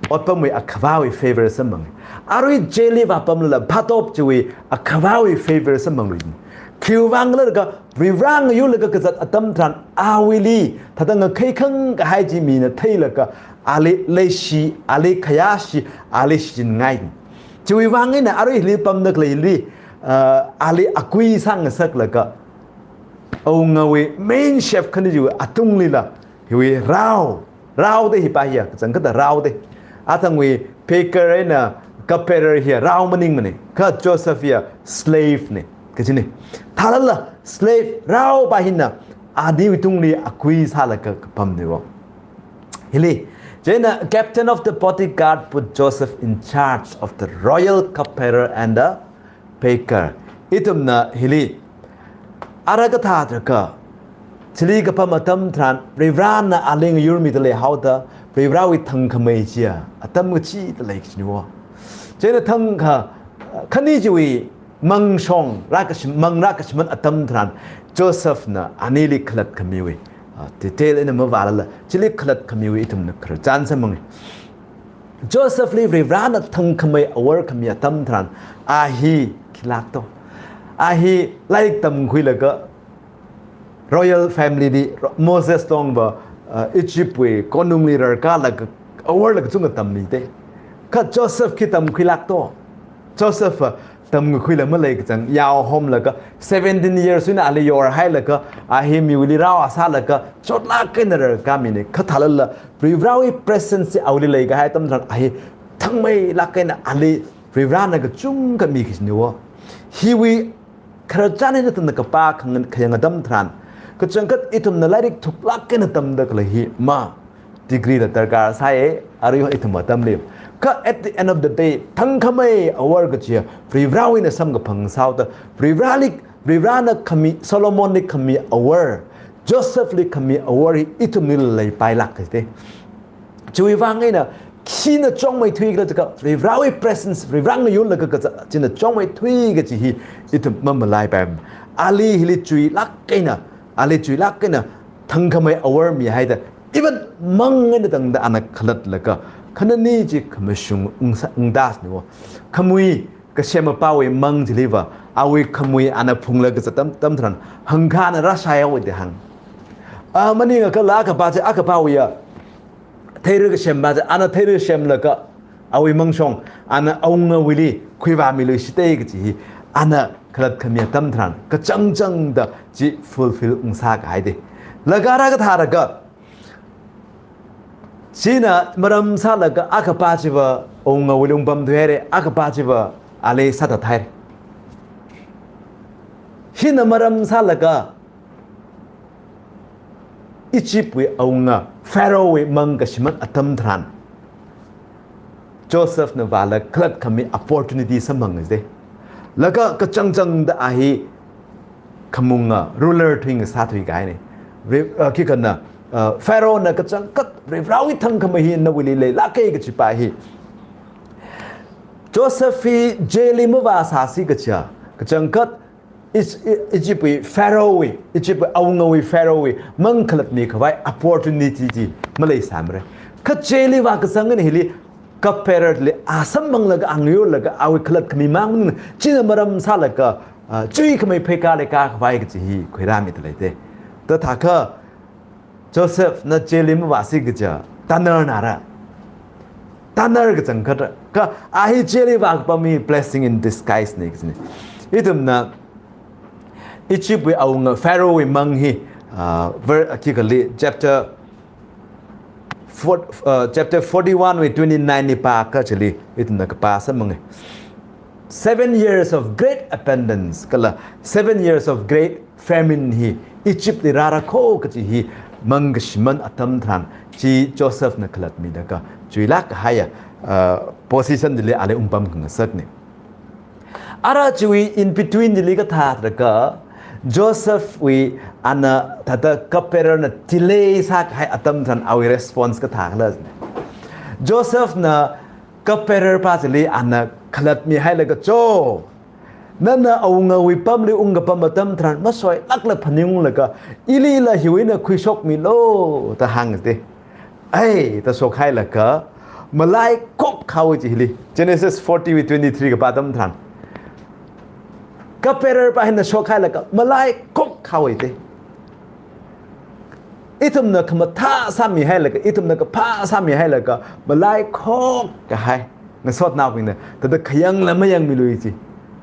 otpamwui akhavāwui favor samphange. Arui jailli vāpamlala, phatop chiwui akhavāwui favor samphangluine. Khiwuivang khala jiakha, Varivarā ngayurlaga kazat atam tharan awuili thāda ngakheikhang kahai chi mina theilaga, ali leishi, ali khayāshi, ali shichin ngai. Chiwuivang eina arui hili pamda khalei hili, uh, ali akui sāngasaklaga, awungawui main chef khani chiwui atunglila, hiwui rao, rao da hi pa hiya, kachangkhatta rao da. Athangwui baker eina cupbearer hiya rao maningmane, kha Joseph hiya slave ne, kachine. Thālala slave rao pa hina, aniwui tungli akui sālaga kapamne wo. Hili, chieina captain of the bodyguard put Joseph in charge of the royal cupbearer and the baker. Ithumna hili, ara kathā jiakha, chili kapam atam tharan, Varivarāna ali ngayurmida leihaoda, Varivarāwui thangkhamei chiya atam kachida lei kachine wo. Chieina thangkha, khani chiwui mang shong, rākashim-, mang rākashiman atam tharan, Josephna anili khalatkhamiwui, ah, detail eina mavālala, chili khalatkhamiwui ithumna khararchan samphange. Josephli Varivarāna thangkhamei awor khami atam tharan, a hi khilāk to. A hi lairik tamkhuilaga royal family li, Moses tongva, uh, Egypt wui konungli rarkālaga aworla kachungkha tammi te. Kha Joseph khi tamkhuilāk to. Joseph, uh, tamkakhuila malei kachang, yaohomlaga, seventeen years eina ali yorhailaga, a hi miwuili rao sālaga, chotlāk eina rarkāmine. Kha thālala, Varivarāwui presence chi awuili leikahai atam tharan, a hi thangmeilāk eina ali Varivarāna kachungkha mi kachine wo. Hiwui khararchan eina ithumna kapā khayang-, khayang atam tharan, kachangkhat ithumna lairik thuklāk eina tamda khalei hi ma, degree la darkar sāye, arui ithum atamli. Kha at the end of the day, thangkhamei awor kachiya, Varivarāwui eina samkaphang sāhaoda, Varivarāli, Varivarāna khami, Solomonli khami awor, Josephli khami awor hi ithumlila leipailāk kaji te. Chiwuivang eina, khina chungmeithui khala jiakha, Varivarāwui presence, Varivarā ngayurlaga kazat china chungmeithui kaji hi ithum mamalaipai. Ali hili chuilāk eina, ali chuilāk eina, thangkhamei awor mihaida, even mang eina tangda ana khalatlaga, khanani chi khamashung ungsa-, ungda sāne wo. Khamui, kasem apāwui mang chiliva, awui khamui ana phunglaga kazat atam, atam tharan, hangkhana rāshai haowe da hāng. A, maningakhala akhapa chi, akhapawuiya theira kasem pa chi, ana theira semlaga, awui mang shong, ana awungawuili khuivāmilu shite kaji hi, ana khalatkhami atam tharan, kachangchangda chi fulfill ungsā kahai de. Laga ara kathā jiakha, china maram sālaga akhapa chiva awungawuili ungpamthuihaire, akhapa chiva ali sāthathaire. Hina maram sālaga Egypt wui awunga Pharaoh wui mang kashiman atam tharan, Josephna vālaga khalatkhami opportunity samphang de. Laga kachangchangda a hi khamunga ruler thuingasā thuikahaine. Re-, uh, khikhana, uh, Pharaohna kachangkhat Varivarāwui thangkhamei hi nawuili leilāke kaji pa hi. Joseph hi jail li mavāsāsi kaja, kachangkhat Eg-, E-, Egypt wui Pharaoh wui, Egypt wui awungawui Pharaoh wui mang khalatmi khavai opportunity chi maleisāmare. Kha jail li vākazang eina hili cupbearer li a samphanglaga, a ngayurlaga, awui khalatkhami mang china maram sālaga, ah, chuikhamei pheikar leikā khavai kaji hi khuirāmida lei de. Thāda thākha, Josephna jail li mavāsi kaja, tanner nara. Tanner kachangkhat, kha a hi jail li vākapam hi blessing in disguise ne kajine. Ithumna Egypt wui awunga Pharaoh wui mang hi, ah, ver-, ah, khikha li chapter four, ah, chapter forty-one wui twenty-nine li pākha chili, ithumna kapā samphange. Seven years of great abundance, kala seven years of great famine hi Egypt li rāra kho kaji hi mang kashiman atam tharan chi Josephna khalatmida kha chuilāk kahaiya, ah, position chili ali ungpam khangasakne. Ara chiwui in between chili kathā jiakha Joseph wui ana thāda cupbearer na delay sākahai atam tharan awui response kathākhala. Josephna cupbearer pa chili ana khalatmihailaga cho, Nana awungawui pamli ungkapam atam tharan masoilākla phaningunglaga, ilila hiwui eina khuishokmilu da hāngde. Ai, da shokhailaga, malaikhok haowa ji hili. Genesis forty wui twenty-three kapā atam tharan, kaperar pa hina shokhailaga malaikhok haowa de. Ithumna khamathā sāmihailaga, ithumna kaphā sāmihailaga, malaikhok kahai. Ngasotnaobingna, thāda khayangla mayangmilu ji.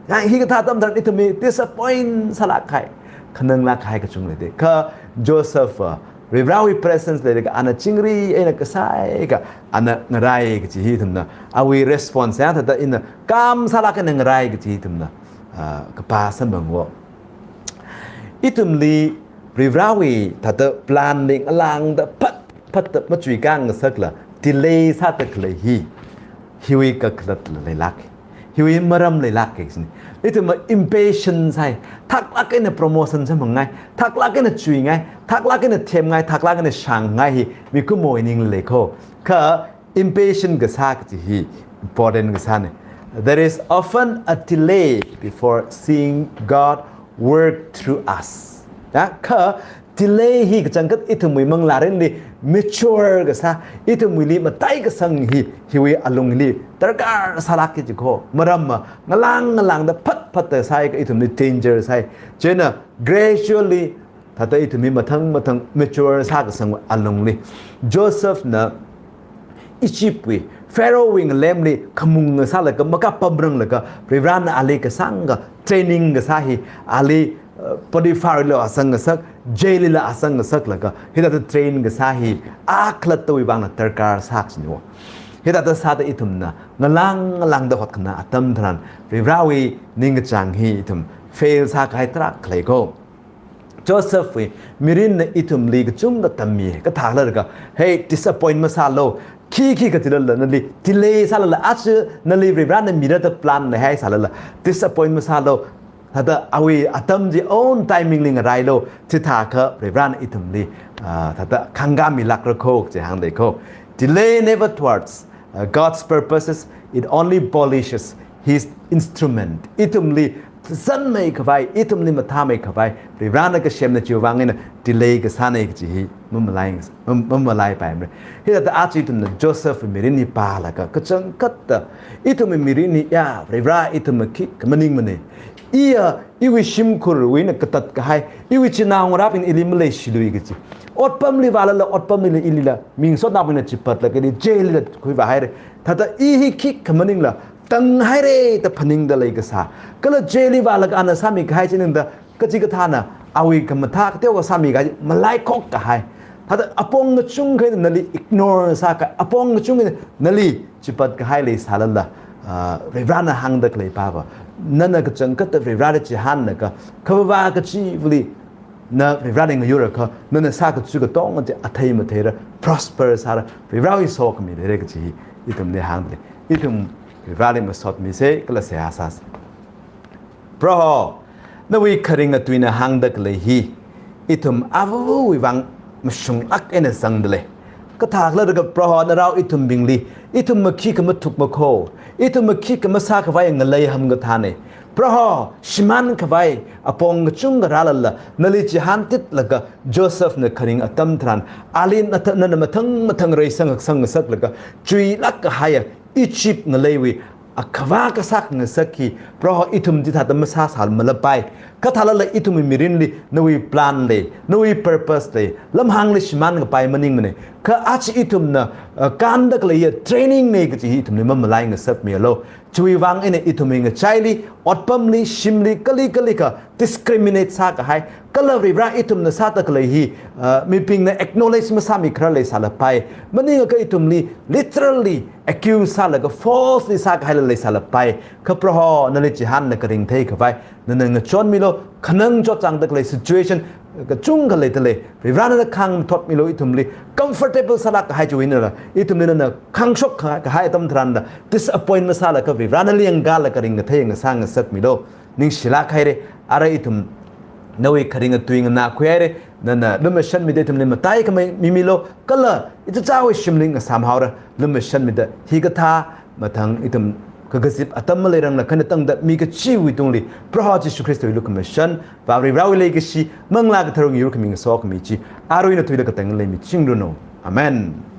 Yang hikathā atam tharan ithumwui disappoint sālāk kahai, khananglāk kahai kachungla de. Kha Joseph, uh, Varivarāwui presence leilaga ana chingri eina kasai ka ana ngarai kaji hi ithumna, awui response yang thāda ina kam sālāk eina ngarai kaji hi ithumna, ah, kapā samphangwo. Ithumli Varivarāwui thāda plan li ngalāngda phat phatta machuikāng ngasakla delay sāda khalei hi, hiwui kakhalatla leilāk. Hiwui maram leilāk kaji sini. Ithumva impatient sāi. Thaklāk eina promotion samphang ngai, thaklāk eina chuingai, thaklāk eina themngai, thaklāk eina shāngngai hi mikumowui ningli lei kho. Kha impatient kasā kaji hi important kasāna. There is often a delay before seeing God work through us. Ya, kha delay hi kachangkhat ithumwui manglārinli mature kasā, ithumwuili mataikasang hi, hiwui alungli darkar sālāk kaji kho. Maramva ngalāng ngalāngda phat phatta sāi ka ithumli danger sāi. Chieina gradually thāda ithumwui mathang mathang mature sākasang alungli, Josephna Egyptwui Pharaohwui ngalemli khamung ngasālaga makapamranglaga, Varivarāna ali kasāngkha training kasā hi, ali, uh, Potipharli azang ngasak, jail lila azang ngasaklaga, hithāda train kasā hi a khalattawui vangna darkar sā kajina. Hithāda sāda ithumna ngalāng ngalāngda hotkhanā atam tharan, Varivarāwui ningkachāng hi ithum fail sākahai tarākha lei kho. Josephwui mirinna ithumli kachungkha tammi, kathālāka, hey, disappoint masālu, khi khi kachilala nali delay sālala, aja nali Varivarāna mirada plan leihai sālala, disappoint masālu, thāda awui atam chi own timing li ngarailu, chithākha Varivarāna ithumli, ah, thāda khangkāmilākra kho, chi hāngda lei kho. Delay never thwarts, uh, God's purposes, it only polishes his instrument. Ithumli zanmei khavai, ithumli mathāmei khavai, Varivarāna kasemna chiwui vang eina delay kasāna kaji hi mamalai, mam-, mamalaipaimara. Hithāda aja ithumna Joseph mirin hi pālaga, kachangkhatta ithum mirin hi ya, Varivarā ithum khikha maningmana. Iya, iwui shimkhurwui eina katat kahai, iwui chinaongarābing ili maleishilui kaji. Otpamli vālala, otpamli ilila, mi ngasotnaobingna chipatlaga ili jail lila khuivāhaira. Thāda i hi khikha maningla, tanghaira da phaningda leikasā. Kala jail li vālaga ana sāmi kahai chi ningda, kachikathāna awui khamathā kateokha sāmi kahai, malaikhok kahai. Thāda apong kachungkha eina nali ignore sākahai, apong kachungkha eina nali chipat kahai leisālala, ah, Varivarāna hāngda khalei pava, nana kachangkhatta Varivarāli chihānlaga, khavā kachivali na Varivarāli ngayurakha, nana sākachi katonga chi athei matheira, prosper sāra, Varivarāwui sokhami leira kaji hi ithumli hāngda lei. Ithum Varivarāli masotmisa, kala seihā sāsa. Proho, nawui kharinga tuina hāngda khalei hi, ithum avawui vang mashunglāk eina zangda lei. Kathālāka Proho, narao ithumbingli, ithumva khikha mathukmakho, ithumva khikha masākhavai ngalei hamkathāna. Proho, shimānkhavai apong kachungkha rālala, nali chihāntitlaga, Josephna kharing atam tharan, ali nata-, nana mathang mathang reisang haksang ngasaklaga, chuilāk kahaiya Egypt ngaleiwui akhavā kasā khangasak hi, Proho, ithum chithāda masāsāmalapai. Kathālala ithumwui mirinli nawui plan lei, nawui purpose lei, lamhāngli shimānkapai maningmana. Kha aja ithumna, uh, kānda khaleiya training na kaji hi ithumli mamalai ngasakmilu. Chiwui vang eina ithumwui ngachaili, otpamli, shimli, kali kalikha discriminate sākahai, kala Varivarā ithumna sāda khalei hi, uh, mibingna acknowledge masāmikharar leisālapai. Maningakha ithumli literally accuse sālaga falsely sākahaila leisālapai. Kha Proho, nali chihānna kharing theikhavai nana ngachonmilu, khanang chotchāngda khalei situation kachungkha leida lei. Varivarā nana khāngmathotmilu ithumli, comfortable sālāk kahai chiwui einala, ithumli nana khāngshok ka-, kahai atam tharanla, disappoint masālaga Varivarā nali yangkālaga kharing kathei ngasā ngasakmilu. Ningshilāk haira, ara ithum nawui kharinga tui nganākhuihaira, nana lumashanmida ithumli mataikhamei mimilu, kala ichichāwui shimli ngasāmhaora, lumashanmida hikathā mathang ithum kakazip atam maleirangla khanatangda mi kachiwui tungli Proho Jishu Khristawui lukhamashan, Varewui leikashi, Manglā Katharawui ngarumkhami ngasokhami chi, aruina thuida katang leimichingranu. Amen.